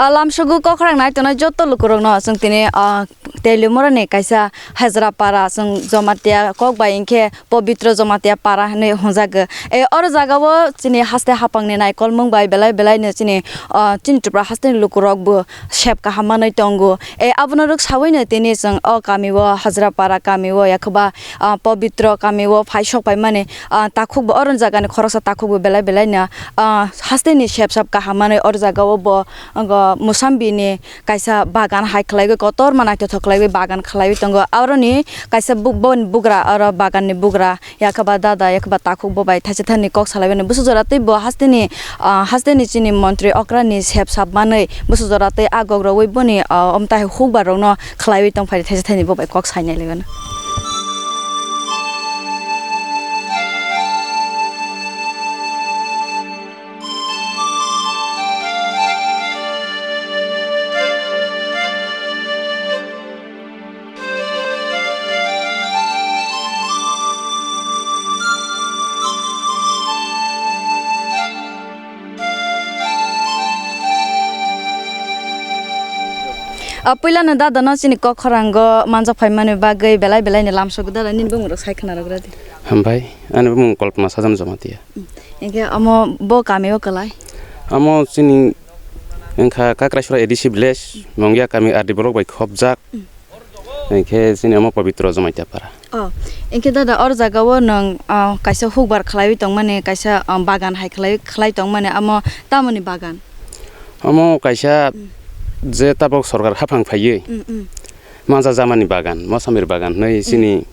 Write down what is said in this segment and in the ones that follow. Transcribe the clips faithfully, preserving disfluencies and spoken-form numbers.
Ah, lamsogo kok khorang nai tongnai joto lukurokno chwng tini, ah, Telimorani kaisa Hajrapara, chwng Jamatia kok bai hinkhe Pobitro Jamatia para hinwi hwnjago. E, oro jagao chini haste haphangni naikolmung bai belai belaino chini, ah, chini Tripura hasteni lukurokbo sep kaham manwi tongo. E, abono rwk sawino tini chwng o kamio, Hajrapara kamio, yakhoba, ah, Pobitro kamio phai sok paimani, ah, takhukbo, oro jagani khoroksa takhukbo belai belaino, ah, hasteni sep sap kaham manwi oro jagao bo, ah, Mosambini kaisa bagan hai khlaiwi, kotorma naithothok khlaiwi bagan khlaiwi tongo. Aroni kaisa bu-, boni bugra, oro baganni bugra, yakhoba dada, yakhoba takhuk bo bai thaisa thani kok salai mani. Bwswk jora tei bo hasteni, ah, hasteni chini montri okrani sep sap manwi bwswk jora tei agok rogwi boni, ah, omtai hukbar rokno khlaiwi tong phai thaisa thani bo bai kok sainai lai mano. Ah, puilano dadano chini kok khorango manjak phaimani bagwi belai belaini lamsogo dada, nini bumung rok sai khna rwgra di. Hambai, ani bumung Kalpana Sajan Jamatia. Hinkhe amo bo kami o kwlai? Amo chini wngkha Kakraisora A D C village, Mongya kami R D block bai khopjak. Mm. Hinkhe chini amo Pobitro Jamatia para. Oh, hinkhe dada, or jaga o nwng, ah, kaisa hukbar khlaiwi tongmani, kaisa, ah, bagan hai khlai, khlai tongmani, amo tamoni bagan? Amo kaisa Mm. je tabok sorkar haphang phaiwi Mm, mm. Manja jamani bagan, mosomir bagan hwnwi Mm. chini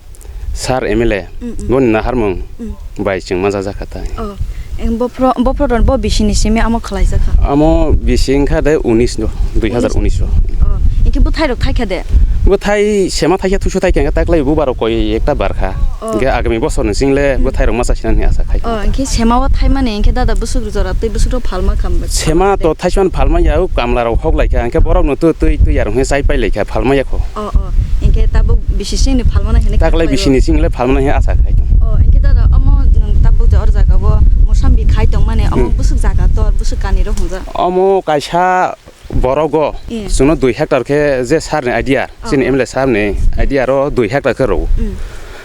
sir M L A Mm, mm. boni naharmung Mm. bai chwng manja jakha ta. Oh, eng bophro, bophro don bo bisini simi amo khlaijak kha? Amo bisi wngkha de unis no, dui hazar unis o. Oh, hinkhe bwthai rok thaikha de? Bwthai sema thaikha, thusu thaikha, hinkhe taklai bubar rok koi ekta barkha. Oh. Hinkhe agami bosor ni single Mm. bwthai rok masa sinani asa khai. Oh, hinkhe sema o thaimani, hinkhe dada bwswk jora tei bwswk rok phalma kha? Sema to thaichon phalma ya, o kamla rok hok laikha, hinkhe borok no twi, twi, twi yarok hinkhe chai pai laikha, phalma ya kho. Oh, oh. Hinkhe tabuk bisi sini phalmana hinwi Taklai kha bisini singla phalmana hinwi asa khai tong. Oh, hinkhe dada, omo nwng tabuk je or jaga o mosambi khai tong mani, omo Hmm. bwswk jaga tor, bwswk kani rok hwnjak? Omo kaisa borogo Eh. chwngno dui hectare khe je sir ni idea, Oh, chini oh. M L A sir ni idea ro dui hectare khe rw. Hmm.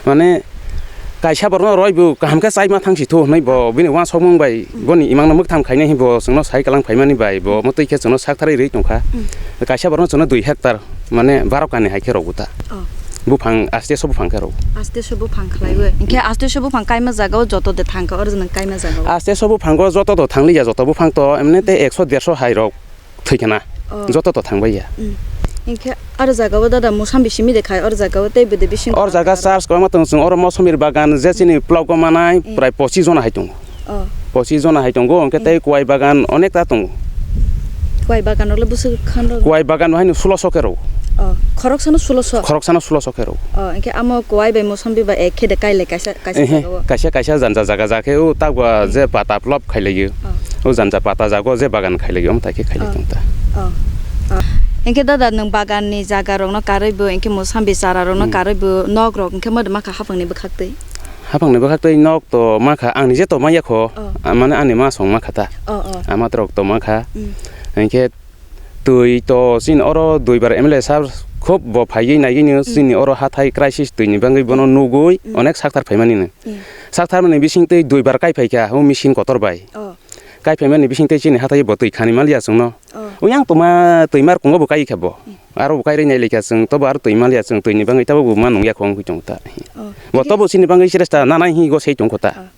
Mane kaisa borokno roi bo kaham khe chai ma thang si thu hwnwi bo bini uansukmung bai Hmm. boni imang no mwktham khainai hinwi bo chwngno sai kwlang phaimani bai bo Hmm. mwtwi khe chwngno sak tharwi rwi tongkha. Hmm. Kaisa borokno chwngno dui hectare mane baro kani hai khe rw bo ta. Oh. Buphang aste so buphang khe rw. Aste so buphang khlaiwi. Hinkhe aste so buphang kaima jaga o joto de thangkha, oro nwng kaima jaga o? Aste so buphang o joto do thangliya, joto buphang to emne te Hmm. ekso derso hai rok thwi khana. Oh. Joto to thangbai ya. Hmm. Hinkhe aro jaga o dada mosambi simi de khai, oro jaga o tei bwdwi bising Or jaga charge kwbangma tongo, chwng oro mosomir bagan je chini Hmm. plok o manai Hmm. prai pochis jona hai tongo. Oh. Pochis jona hai tongo, hinkhe Hmm. tei kuai bagan onekta tongo. Kuai bagan rok le bwswk khan rok? Kuai bagan bo haino suloso khe rw. Oh, khoroksano suloso? Khoroksano suloso khe rw. Oh, hinkhe amo kuai bai mosambi bai ek khe de kai lai kaisa, kaisa Ehe, jaga o? kaisa, kaisa janja jaga ja khe o takwa Hmm. je pata plop khai lai o. Oh. O janja pata jago je bagan khai lai o, omo tai khe khai lai Oh. tong ta. Oh. Oh. Hinkhe dada, nwng bagan ni jaga rok no karwi bo, hinkhe mosambi chara rok no Hmm. karwi bo, nok rok hinkhe modoma kha haphang ni bwkhak twi? Haphang ni bwkhak twi nok to ma kha, ang nije to ma ya kho, Oh. a, mane ani ma song ma kha ta. Oh, oh. Ama trok to ma kha. Hmm. Hinkhe twi to chini oro duibar M L A sir khub bo phaiwi naiwi no Hmm. chini oro hathai crisis twi ni bagwi bono nugwi Hmm. onek sakthar phaimani no. Hmm. Sakthar mani bising twi duibar kai phaikha o machine kotor bai. Oh. Kai phaimani bising twi chini hathai bo twi khani maliya chwngno. Oh. Oyang tongma twi mar kungo bo kai kha bo. Hmm. Aro bo kai rwi nai laikha chwng, tobo aro twi maliya chwng, twi ni bagwi tabuk bo ma nung ya kho wngwi tongo ta. Oh. Bo tobo chini bagwi sresta nanai hinwi go sei tong kho ta. Oh.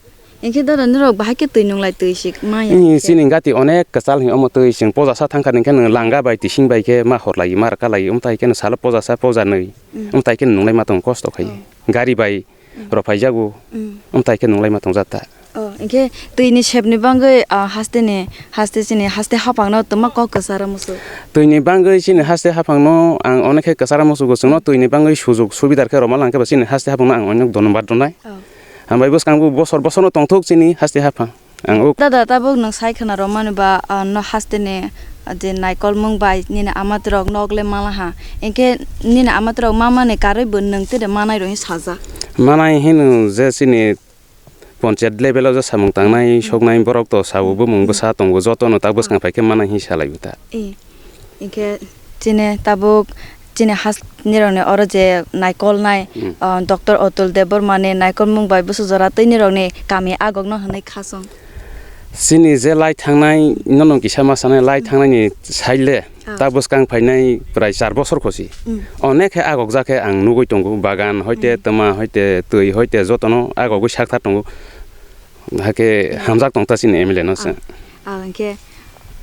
Hinkhe dada, norok bahai khe twi nunglai twi sik ma ya Hmm, khe? Chini gati onek kwchal hinwi omo twi chwng poja sa thang kha, hinkhe nwng langa bai tising bai khe ma hor lai, ma rwka lai, omo tai khe nwng salo poja sa, poja nwi, Hmm. omo tai khe nwng nunglai ma tongo kosto khai. Oh. Gari bai Hmm. rw phai jago, Hmm. omo tai khe nunglai ma tong jak ta. Oh, hinkhe twi ni sep ni bagwi, ah, haste ni, haste chini, haste haphang no twma kok kwcharo muchung? Twi ni bagwi chini haste haphang no ang onek khe kwcharo muchungo, chwngno twi ni bagwi sujug subidar khe rw ma lang khe ba chini haste haphang no ang onek dhonnobad rw nai. Oh. Hambai bwskang bo bosor bosor no tongthok chini haste haphang. Ang o Dada, tabuk nwng sai khna rw mani ba, ah, no haste ni, ah, je naikolmung bai nini amatrok nok le mala ha. Hinkhe nini amatrok ma mani karwi bo nwng tide manai rw hinwi sajak. Manai hino je chini panchayat level o je samung tangnai, Hmm. soknai borok to sao, Hmm. bumung Hmm. bwsa tongo, joto no tak Hmm. bwskang phai khe manai hinwi salai bo ta. Eh. Hinkhe chini tabuk chini has nirokni oro je naikolnai, Hmm. ah, Doctor Atul Debbarma ni naikolmung bai bwswk jora twi nirokni kami agokno hwnwi khasong. Chini je lai thangnai, nono kisa ma sanai lai Hmm. thangnaini side le, Ah. ta bwskang phainai prai char bosor khosi. Hmm. Onek khe agokjak khe ang nugui tongo, bagan hoite, Hmm. twma hoite, twi hoite jotono agogwi sakthar tongo. Hakhe Hmm. hamjak tongta chini M L A no se. Ah, ah, hinkhe,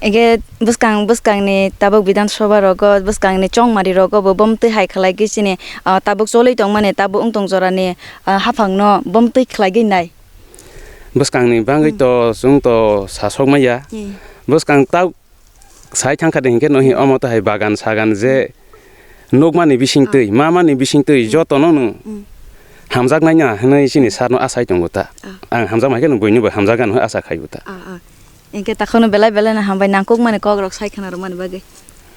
hinkhe bwskang, bwskangni tabuk Bidhan Sabha rogo, bwskangni chongmari rogo bo bomtwi hai khlaigwi chini, ah, tabuk cholwi tongmani, tabuk wng tong jorani, ah, haphangno bomtwi khlaigwi nai. Bwskangni bagwi Hmm. to chwng to sasok maya. Hmm. Bwskang ta sai thangkha de hinkhe no hi Hmm. omo to hai bagan sagan je nukmani bisingtwi, Ah. mamani bisingtwi Hmm. jotono no Hmm. hamjaknai na hwnwi chini Hmm. sarno asai tongo ta. Ah. Ang hamjakma khe no buino bai hamjakgano hwnwi asa khaibo ta. Ah, ah. Hinkhe takhorno belai belai no hambai nangkukmani kokrok sai khna rwmani bagwi.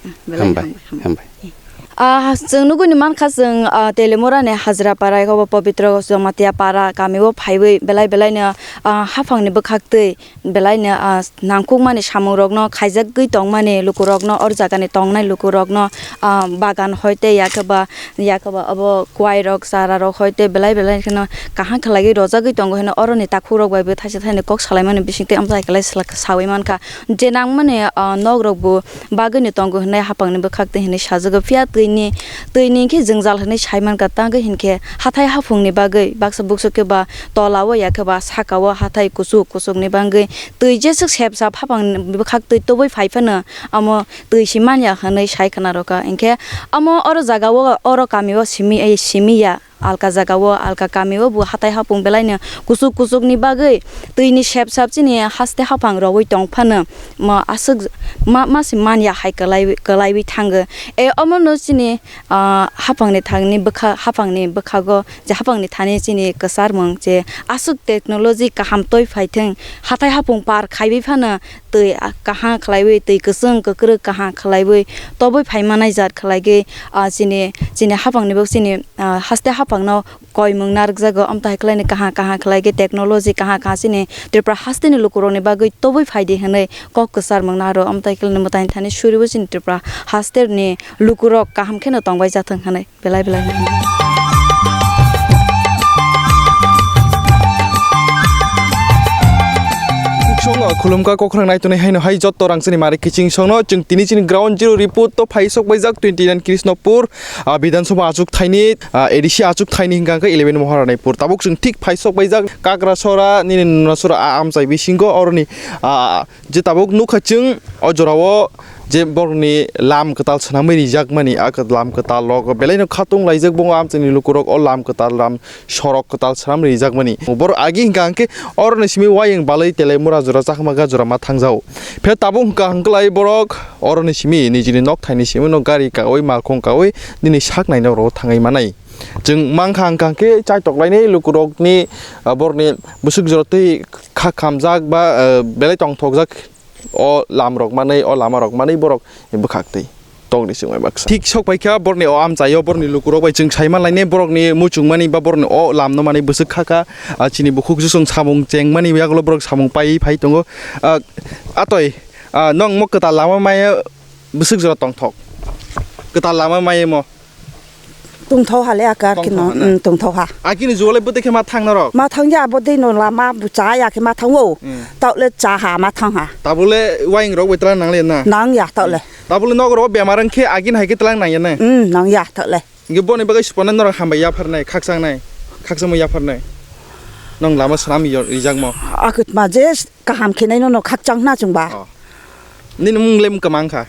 Ah, belai Hambai, hambai, hambai. hambai. Ah, chwng nugui ni mankha chwng, ah, Telimura ni Hajra para eko bo Pobitro Jamatia para kami o phaiwi belai belai no, ah, haphang ni bwkhak twi belai no, ah, nangkukmani samung rokno khaijagwi tongmani lukurokno, or jagani tongnai lukurokno, ah, bagan hoite yakhe ba, yakhe ba obo kwai rok, chara rok hoite belai belai kheno kaham khlaiwi rojagwi tongo hino oroni takhuk rok bai bo thaisa thaini kok salaimani bisingtwi amchai khlai sla-, sawi mankha je nangmani, ah, nok rok bo bagwino tongo hinwi haphangni bwkhak twi hinwi sajago. Phiya twini, twini khe jwngjal hinwi sai mankha, tangwi hinkhe hathai haphungni bagwi baksa buksu khe ba tola o ya khe ba saka o hathai kuchuk kuchukni bagwi twi jeswk sep sap haphangni bwkhak twi tubui phai phano amo twi si manya hinwi sai khna rwkha. Hinkhe amo oro jaga o, oro kami o simi, simi ya. Alka jaga o, alka kami o bo hathai haphung belai no kuchuk kuchuk ni bagwi twi ni sep sap chini haste haphang rogwi tong phano ma aswk ma, ma se man ya hai kwlai, kwlaiwi thango. E omo no chini, ah, haphang ni thani bwkha, haphang ni bwkhago je haphang ni thani chini kwchar mung je aswk technology kaham toi phai thung hathai haphung par khaiwi phano twi, ah, kaham khlaiwi, twi kwchwng kwkrwk kaham khlaiwi tobwi phai manai jat khlaigwi, ah, chini, chini haphangni bo chini, ah, haste haphangno koimung narwkjago, amtwi hai khlaini kaham kaham khlaigwi technology kaham kaham chini Tripura hasteni lukurokni bagwi tobwi phaidi hwnwi kok kwcharmung naro, amtwi hai khlaini mwtai thani suribo chini Tripura hasteni lukurok kaham kheno tongbai jathwng hwnwi. Belai belai no. Songo khulumkha, kokrang naitonwi haino hai jotto rang chini mari kiching songno chwng tini chini ground zero report to phai sok baijak twenty nine Krishnapur, ah, Bidhan Sabha achuk thaini, ah, A D C achuk thaini hingka khe eleven Moharainipur. Tabuk chwng thik phai sok baijak Kakrasora nini Nunasora a amchai bisingo oroni, ah, Je tabuk nukha chwng o jorao je borokni lam kwtal swnamwi rijakmani, a kwt-, lam kwtal rok belai no khatung laijak, bo amchaini lukurok o lam kwtal, lam sorok kwtal swnamwi rijakmani. Borok agi hingka hingke oroni simi wayang balai telai mura jora chakma ga jora ma thangjao. Phiya tabuk hingka hingklai borok oroni simi nijini nok thaini simi no gari kawi malkhung kawi nini sak naina oro thangwi manai. Chwng mankha hingka hingke chaitok lainai lukurokni, ah, borokni bwswk jora twi kha khamjak ba, ah, belai tongthokjak. O lam rok manwi, o lama rok manwi borok bwkhak twi tongni chwngmai baksa. Thik sok paikha borokni o amchaio, borokni lukurok bai chwng sai manlainai, borokni muchungmani ba borokni o lamno manwi bwswk kha kha, ah, chini bukhuk chwng samung chengmani yagulo borok samung paiwi phai tongo. Ah, atoi, ah, nokmo kwtal lama maya bwswk jora tongthok. Kwtal lama maya mo. Tongthok hale aka ar khe no, Tongthok ha na? Hmm, tongthok ha. Akini juwale bwtwi khe ma thang norok? Ma thang ya, bo dei no lama bucha ya khe ma thang o. Hmm. Taule cha ha, ma thang ha. Tabule wayang rok bai tla nang le na? Nang ya, taule. Tabule nok rok bemar wng khe agini hai khe tla nang ya na? Hmm, nang ya, taule. Hingke boni bagwi sipona norok hambai yapharnai, khakchang nai, khakchangma yapharnai. Nong lama swnam yo rijak mo. Akut ma je kaham khe nai no, no khakchang na chwng ba. Oh. Nini mung le mung kwmang kha?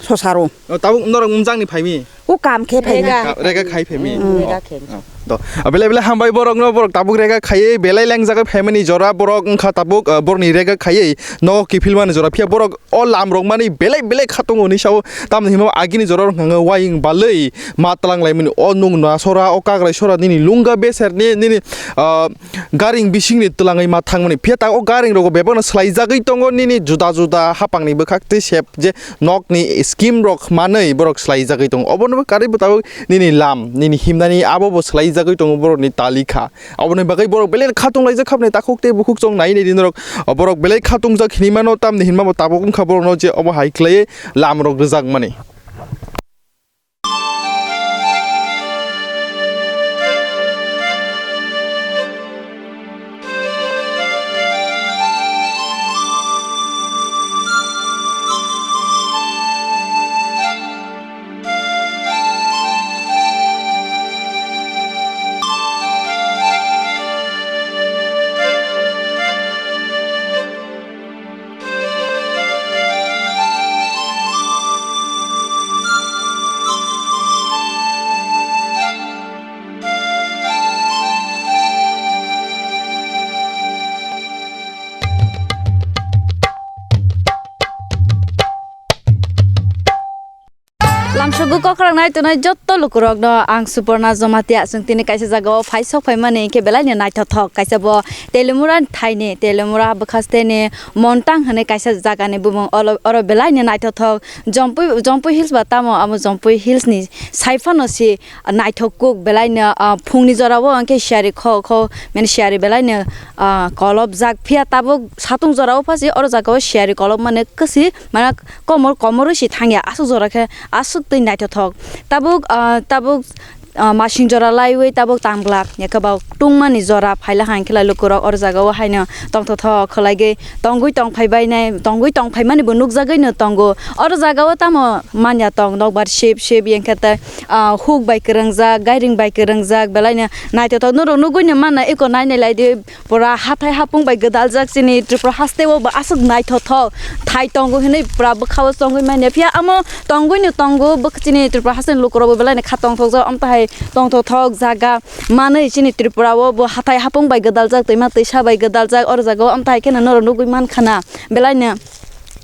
Sosaro. O, tabuk norok mung jang ni phai mi? O kam khe phai mi. Rega. Ka-, rega khai phai mi? Mm. Oh. Rega khai. Oh. Do. A, belai belai hambai borok no, borok tabuk rega khaiwi belai leng jaga phai mani jora borok wngkha tabuk, a, borok ni rega khaiwi nogo kiphil mani jora phiya borok o lam rok mani belai belai khatung hwnwi sao, tamni hwnba agini jora rok hwnka wayang balwi ma tlang lai mani o nung na sora o kagrai sora nini lunga beser ni nini, ah, garing bising ni twlangwi ma thang mani phiya ta o garing rogo bebak no swlai jagwi tongo nini juda juda hapang ni bwkhak twi sep je nok ni scheme rok manwi borok swlai jagwi tongo obo no karwi bwtao nini lam nini himnani abo bo swlai jagwi tongo borok ni talika. Aboni bagwi borok belai khatung laijak kha bini takhuk tei bukhuk chwng nai nai di norok. Borok belai khatung jak hinwi mano, tamni hinma bo tabuk wngkha borokno je obo hai khlaiwi lam rok rwjak mani. Ang sugu kokrok nai tongnai jotto lukurokno ang Suporna Jamatia, chwng tini kaisa jagao phai sok phaimani, hinkhe belaino naithothok kaisa bo Telemura thaini, Telemura bwkhasteni Montang hwnwi kaisa jagani bumung. Olo-, oro belaino naithothok Jompui, Jompui Hills ba tamo amo Jompui Hills ni sai phano si naithok kuk belaino, ah, phungni jorao hwnkhe siyari kho kho mane siyari belaino, ah, kolopjak, phiya tabuk satung jorao phasi oro jagao siyari kolopmani kwsi mane komor komorwi si thangya, aswk jora khe aswk twi naithothok. Tabuk, ah, tabuk, ah, masing jora laiwi tabuk tangla yakhe ba tungmani jora phaila hang khe lai lukurok oro jagao haino tongthothok khwlaigwi tongwi tongphai bainai, tongwi tongphaimani bo nukjagwino tongo. Oro jagao tamo manya tong nokbar sip sip, yang khe tai, ah, huk bai kwrwngjak, gairing bai kwrwngjak, belaino naithothok norok nugwino manna eko nainai laidi, pura hathai hapung bai gwdaljak chini Tripura hasteo bo aswk naithothok thai tongo hinwi pura bwkhao chongwi manya. Phiya amo tongwino tongo bwkha chini Tripura hasteni lukurokbo belaino kha tongthokjak, amtahai tongthokthok jaga manwi chini Tripurao bo hathai hapung bai gwdaljak, twima twisa bai gwdaljak, oro jagao amtahai kheno norok nugwi mankhana belaino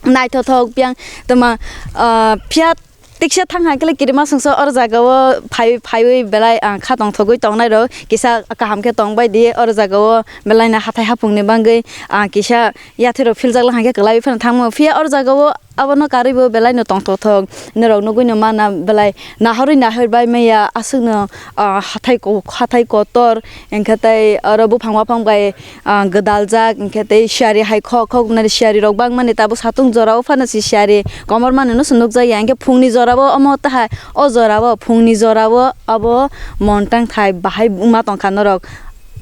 naithothok. Phiya tama, ah, phiya tiksa thang hai khe kirima songso oro jagao phai, phaiwi belai, ah, kha tongthogwi tongnai rok kisa kaham khe tongbai di. Oro jagao belaino hathai hapungni bagwi, ah, kisa yathai rok philjak lai hai khe kwlaiwi phano thangmo. Phiya oro jagao abono karwi bo belaino tongthokthok norok nugwino mana belai nahorwi nahor bai maya aswkno, ah, hathai ko-, hathai kotor hwnkhe tei oro buphang waphang bai, ah, gwdaljak, hwnkhe tei siyari hai khok khok nari siyari rok bangmani tabuk satung jorao phano si siyari komor mani no se nukjakya, hwnkhe phungni jorao omo tahai o jorao phungni jorao abo Montang thai bahai wngma tongkha norok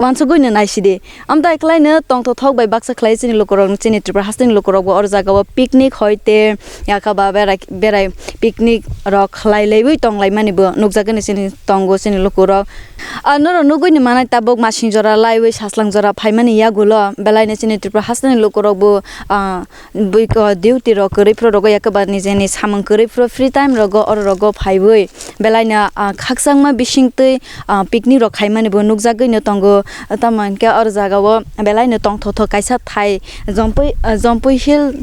uansugwino naisidi. Amtai khlaino tongthothok bai baksa khlai chini lukurok, chini Tripura hasteni lukurokbo oro jagao picnic hoi te yakha ba berai, berai picnic rok khlai laiwi tong laimani bo nukjakgani chini tongo chini lukurok. Ah, norok nugwino manai tabuk masing jora laiwi saslang jora phaimani yagulo belaino chini Tripura hasteni lukurokbo, ah, buiko duty rok kwrwi phuru rogo yakhe ba nijeni samung kwrwi phuru free time rogo oro rogo phaiwi belaino, ah, khakchangma bisingtwi, ah, picnic rok khaimani bo nukjagwino tongo. Tamo hinkhe oro jagao belaino tongthokthok kaisa thai Jompui, ah, Jompui Hill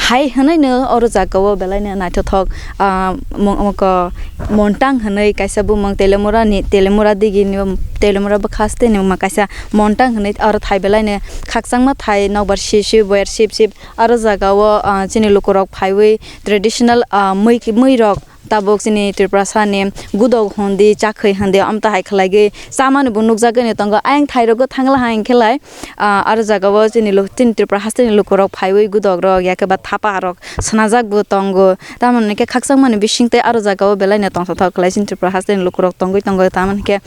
hai hwnwi no oro jagao belaino naithothok, ah, mo-, moko Montang hwnwi kaisa bumung Telemura ni, Telemura digi ni, Telemura bwkha hasteni wngma kaisa Montang hwnwi oro thai belaino khakchangma thai nokbar sip sip, boyar sip sip. Aro jagao, ah, chini lukurok phaiwi traditional, ah, mui, mui rok tabuk chini Tripurasa ni gudok hwndi, chakhwi hwndi, amtahai khlaigwi chamani bo nukjagwino tongo. Ayang thairogo thangla hai hwnkhe lai, ah, aro jagao chini lu-, chini Tripura hasteni lukurok phaiwi gudok rok yakhe ba thapa rok swnajak bo tongo. Tamoni hwnkhe khakchangmani bisingtwi aro jagao belaino tongthokthok khlai chini Tripura hasteni lukurok tongwi tongo. Tamoni hwnkhe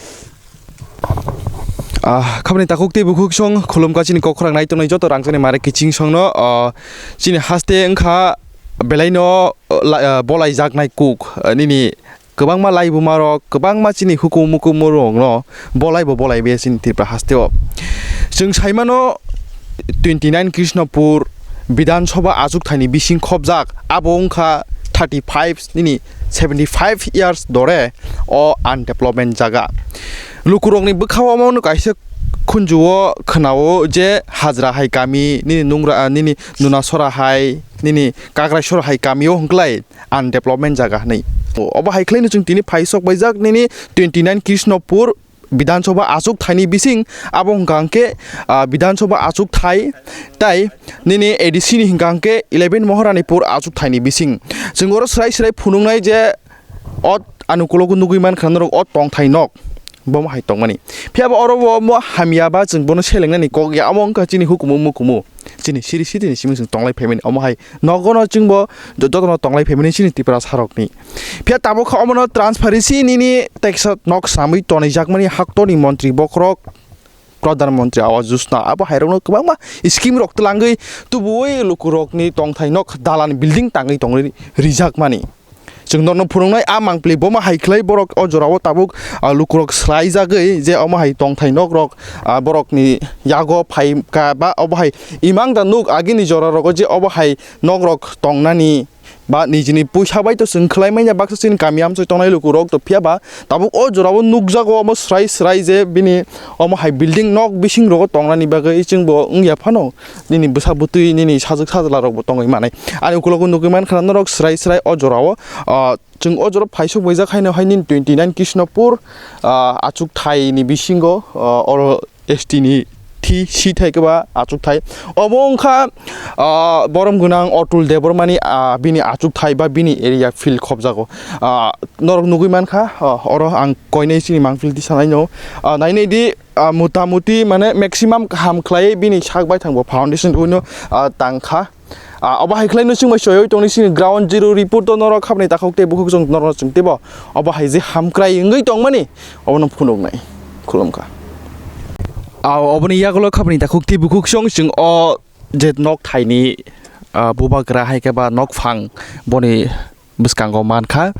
Ah, khabni takhuk tei bukhuk song khulumkha chini kok khorang nai tongnai joto rangchakni mare kiching songno, ah, chini haste wngkha belaino, ah, la-, ah, bolaijaknai kuk, ah, nini kwbangma laibuma rok, kwbangma chini hukumu mukumu rokno bolaibo bolaibai chini Tripura hasteo. Chwng saimano twenty nine Krishnapur Bidhan Sabha achuk thaini bising khobjak, abo wngkha thirty five nini seventy five years dore o undevelopment jaga. Lukurokni bwkhao omo no kaisa khunjuo khwnao je Hajra hai kami, nini nungra, nini Nunasora hai, nini Kagraisora hai kamio hwnkhlai undevelopment jaga hwnwi. Obo hai khlaino chwng tini phai sok baijak nini twenty nine Krishnapur Bidhan Sabha achuk thaini bising, abo hwnkha hwnkhe, ah, Bidhan Sabha achuk thai, tai nini A D C ni hwnkha hwnkhe eleven Maharanipur achuk thaini bising. Chwng oro swrai swrai phunuknai je o ani ukulogo nugwi mankha norok o tongthai nok, bomo hai tongmani. Phiya bo oro bo, bo hamya ba chwng bono selengnani kok ya, amo wngkha chini hukumu mukumu. Chini siri siri ni simi chwng tonglai phaimani, omo hai nogo no chwngbo jo-, jotono tonglai phaimani chini Tiprasa rokni. Phiya tabuk kha omono transparency nini teksa nok samwi tonijakmani haktorni montri bokhorok Pradhan Mantri Awas Yojana abo hairokno kwbangma scheme rok twlangwi tubuwi lukurokni tongthai nok dalan building tangwi tongwi rijakmani. Chwng norokno phunuknai a mangpili bomo hai khlai borok o jorao tabuk, ah, lukurok swlaijagwi je omo hai tongthai nokrok, ah, borokni yago phaikha ba obo hai imang da nuk agini jorarogo je obo hai nokrok tongnani ba nijini puisa bai to chwng khlai manya baksa chini kami amchoi tongnai lukurok to, phiya ba tabuk o jorao nukjago omo srai srai je bini omo hai building nok bising rogo tongnani bagwi chwngbo wngya phano nini bwsa bwtwi nini sajwk sajla rokbo tongwi manai. Ani ukulogo nugwi mankha norok srai srai o jorao, ah, chwng o jorao phaisok baijak haino hai nini twenty nine Krishnapur, ah, achukthai ni bisingo, ah, oro S T ni thi si thai khe ba achukthai. Obo wngkha, ah, borom gwnang Atul Debbarmani, ah, bini achukthai ba bini area field khobjago. Ah, norok nugwi mankha, ah, oro ang koinai chini mangpili tisa naino. Ah, nainai di, ah, mota moti mane maximum kaham khlai bini sak baithang bo foundation uino, ah, tangkha. Ah, obo hai khlai no chwng bai soyoi tongni sini ground zero report o norok khabni takhuk tei bukhuk chwng norok chwng teibo. Obo hai je hamkrai wngwi tongmani obono phunuknai khulumkha. Ah, oboni yagulo khabni takhuk tei bukhuk chwng chwng o je nok thaini, ah, bubagra hai khe ba nok phang boni bwskango mankha.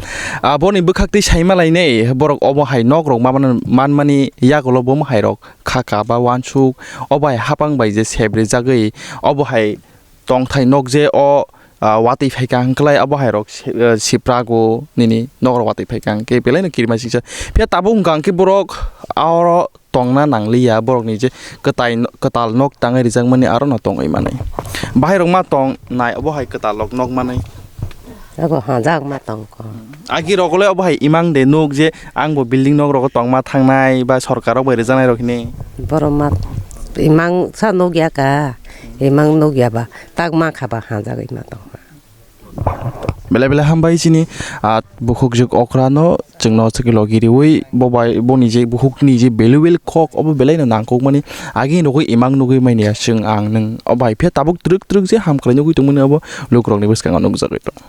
Ah, boni bwkhak tei saima lainai borok obo hai nok rok ma-, manmani yagulo bo hai rok khaka ba uansuk obo hai hapang bai je sep rijagwi obo hai tongthai nok je o, ah, watwi phaikha hwnkhe lai abo hai rok si-, ah, siprago nini nok rok watwi phaikha hwnkhe belai no kirima singsa. Phiya tabuk hwnkha hwnkhe borok aro tongna nangliya, borok ni je kwtai, kwtal nok tangwi rijak mani aro no tongwi manai. Bahai rok ma tong nai obo hai kwtal rok nok manai. Abo hajak ma tong kho. Agi rok le obo hai imang de nuk je ang bo building nok rogo tongma thangnai ba sorkar rok bai rijaknai rok hini. Borok ma imang sa nukya ka, imang nukya ba tak ma kha ba hajagwi ma tong. Belai belai hambai chini, ah, bukhuk juk okra no chwngno chwkilo giriwi bo bai boni je bukhuk ni je valuable kok obo belai no nangkuk mani agi nugwi imang nugwi manya chwng ang nwng obo hai phiya tabuk twrwk twrwk je hamkrai nugwi tongmani obo lukurok ni bwskango nukjagwi tong.